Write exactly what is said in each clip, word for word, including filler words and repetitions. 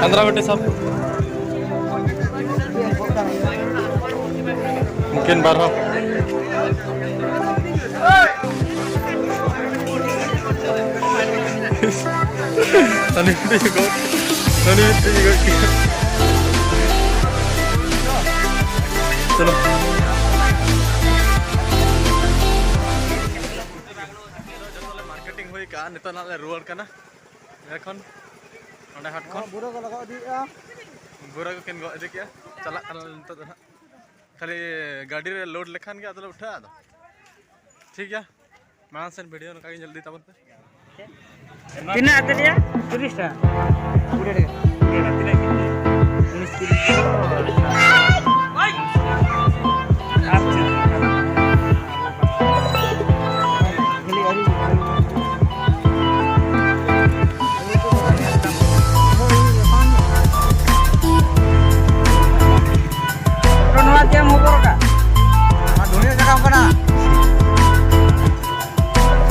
पंद्रह बेटे सब। मुमकिन बारह। तनी भी गो-, तनी भी गो-, चलो। ᱡᱚᱛᱚ ᱞᱮ ᱢᱟᱨᱠᱮᱴᱤᱝ ᱦᱩᱭ ᱠᱟᱜᱼᱟ, ᱱᱤᱛᱚᱜ ᱱᱟᱜ ᱞᱮ ᱨᱩᱣᱟᱹᱲ ᱠᱟᱱᱟ᱾ ᱮᱠᱷᱚᱱ ᱚᱸᱰᱮ ᱦᱟᱴ ᱠᱷᱚᱱ ᱵᱩᱨᱟᱹ ᱠᱚ ᱞᱟᱜᱟᱣ ᱤᱫᱤᱭᱮᱫᱼᱟ᱾ ᱵᱩᱨᱟᱹ ᱠᱚ ᱠᱤᱱ ᱜᱚᱜ ᱤᱫᱤ ᱠᱮᱜᱼᱟ᱾ ᱪᱟᱞᱟᱜ ᱠᱟᱱᱟ ᱞᱮ ᱱᱤᱛᱚᱜ ᱫᱚ ᱦᱟᱸᱜ᱾ ᱠᱷᱟᱹᱞᱤ ᱜᱟᱹᱰᱤ ᱨᱮ ᱞᱳᱰ ᱞᱮᱠᱷᱟᱱ ᱜᱮ ᱟᱫᱚ ᱞᱮ ᱩᱴᱷᱟᱹᱜᱼᱟ ᱟᱫᱚ᱾ ᱴᱷᱤᱠ ᱜᱮᱭᱟ, ᱢᱟᱲᱟᱝ ᱥᱮᱱ ᱵᱷᱤᱰᱤᱭᱳ ᱱᱚᱝᱠᱟ ᱜᱮ ᱧᱮᱞ ᱤᱫᱤ ᱛᱟᱵᱚᱱ ᱯᱮ᱾ ᱛᱤᱱᱟᱹᱜ ᱠᱟᱛᱮ ᱨᱮᱭᱟᱜ? ᱛᱤᱨᱤᱥ ᱴᱟᱠᱟ᱾ ᱠᱩᱲᱤ ᱴᱟᱠᱟ᱾ ᱠᱩᱲᱤ ᱴᱟᱠᱟ, ᱛᱤᱱᱟᱹᱜ ᱠᱮᱡᱤ? ᱩᱱᱤᱥ ᱠᱮᱡᱤ᱾ ᱟᱪᱪᱷᱟ᱾ ᱱᱚᱣᱟ ᱪᱮᱫ ᱮᱢ ᱦᱚᱵᱚᱨ ᱠᱟᱜ? ᱱᱚᱣᱟ ᱫᱷᱩᱲᱤ ᱨᱟᱠᱟᱵ ᱠᱟᱱᱟ᱾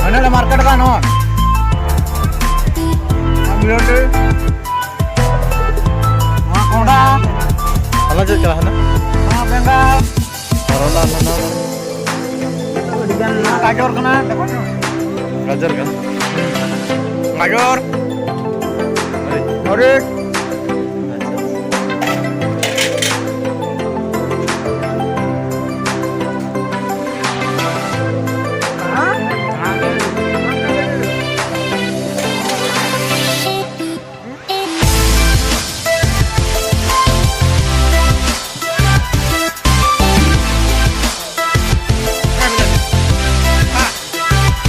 ᱦᱟᱱᱮ ᱞᱮ ᱢᱟᱨᱠᱮᱴ ᱠᱟᱱ ᱱᱚᱣᱟ᱾ ᱟᱨ ᱵᱤᱞᱟᱹᱛᱤ᱾ ᱱᱚᱣᱟ ᱠᱚᱸᱰᱷᱟ᱾ ᱦᱚᱞᱟ ᱪᱮᱫ ᱪᱟᱞᱟᱜ ᱠᱟᱱᱟ? ᱱᱚᱣᱟ ᱵᱮᱸᱜᱟᱲ᱾ ᱟᱨ ᱦᱚᱞᱟ, ᱦᱚᱞᱟ, ᱦᱚᱞᱟ᱾ ᱟᱹᱰᱤ ᱜᱟᱱ ᱱᱚᱣᱟ ᱜᱟᱡᱚᱨ ᱠᱟᱱᱟ᱾ ᱜᱟᱡᱚᱨ ᱠᱟᱱᱟ᱾ ᱜᱟᱡᱚᱨ᱾ ᱢᱟᱹᱨᱤᱪ᱾ ᱢᱟᱹᱨᱤᱪ᱾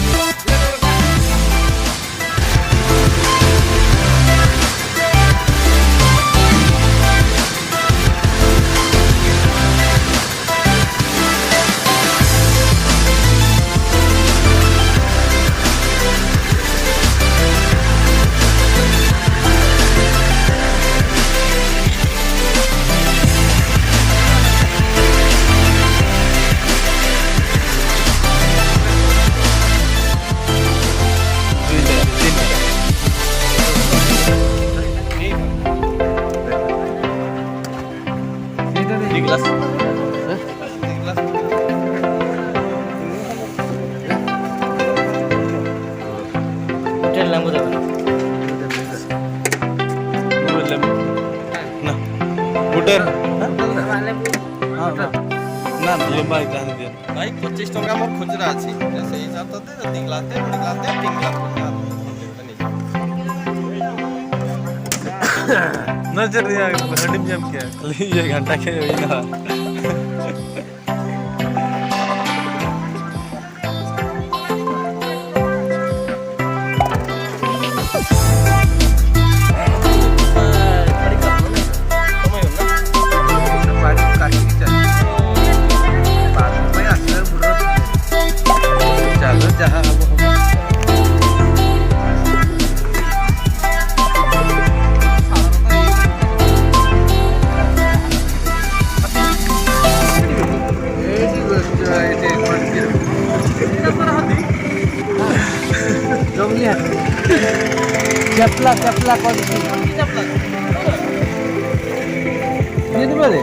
ᱟᱪᱪᱷᱟ᱾ ᱵᱩᱴᱟᱹᱨ᱾ ᱦᱮᱸ? ᱦᱮᱸ, ᱦᱮᱸ᱾ ᱞᱚᱢᱵᱟ ᱜᱮ ᱛᱟᱦᱮᱱ ᱜᱮᱭᱟ᱾ ᱵᱷᱟᱭ, ᱯᱚᱸᱪᱤᱥ ᱴᱟᱠᱟ ᱢᱳᱨ ᱠᱷᱩᱪᱨᱟ ᱟᱪᱷᱮ, ᱥᱮᱭ ᱦᱤᱥᱟᱵ ᱛᱮ ᱛᱤᱱ ᱜᱞᱟᱥ ᱛᱮ, ᱠᱩᱲᱤ ᱜᱞᱟᱥ ᱛᱮ, ᱛᱤᱱ ᱜᱞᱟᱥ ᱠᱷᱩᱪᱨᱟ᱾ ᱱᱚᱣᱟ ᱪᱮᱫ ᱨᱮᱭᱟᱜ ᱦᱟᱺᱰᱤᱢ ᱧᱟᱢ ᱠᱮᱭᱟ? ᱠᱷᱟᱹᱞᱤ ᱤᱭᱟᱹ ᱜᱷᱟᱱᱴᱟ ᱠᱷᱮᱡ ᱦᱩᱭᱱᱟ᱾ ᱪᱟᱸᱫᱚ ᱡᱟᱦᱟᱸ ᱟᱵᱚ ᱦᱚᱸ ᱪᱟᱯᱞᱟ, ᱪᱟᱯᱞᱟ ᱠᱚ ᱫᱤᱥᱤ᱾ ᱱᱤᱛ ᱵᱟᱨᱮ?